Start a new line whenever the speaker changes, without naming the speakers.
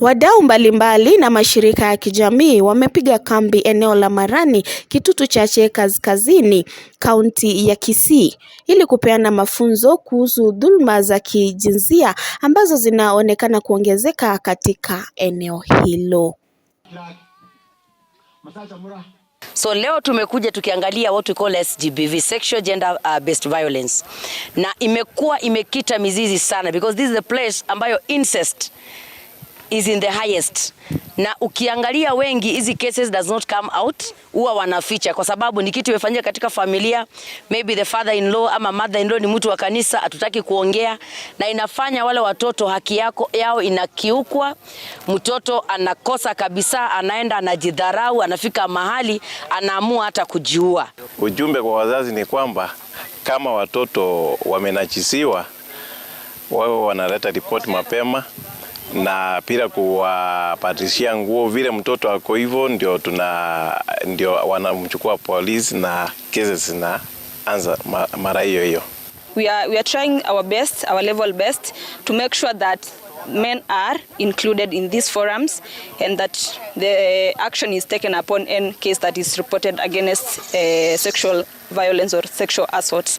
Wadau mbalimbali na mashirika ya kijamii wamepiga kambi eneo la Marani, Kitutu Chache Kaskazini, kaunti ya Kisii ili kupeana mafunzo kuhusu dhulma za kijinsia ambazo zinaonekana kuongezeka katika eneo hilo.
So leo tumekuja tukiangalia what we call SGBV, sexual gender based violence, na imekuwa imekita mizizi sana because this is the place ambayo incest is in the highest, na ukiangalia wengi hizi cases does not come out, huwa wanaficha kwa sababu ni kitu imefanyika katika familia, maybe the father in law ama mother in law ni mtu wa kanisa, hatutaki kuongea, na inafanya wale watoto haki yao inakiukwa. Mtoto anakosa kabisa, anaenda anajidharau, anafika mahali anaamua hata kujiua.
Ujumbe kwa wazazi ni kwamba kama watoto wamenajisiwa, wawe wanaleta ripoti mapema na pia kuwapatishia nguo vile mtoto ako hivyo, ndio wanamchukua polisi na kesi zinaanza mara hiyo hiyo.
We are trying our best, our level best to make sure that men are included in these forums and that the action is taken upon any case that is reported against sexual violence or sexual assault.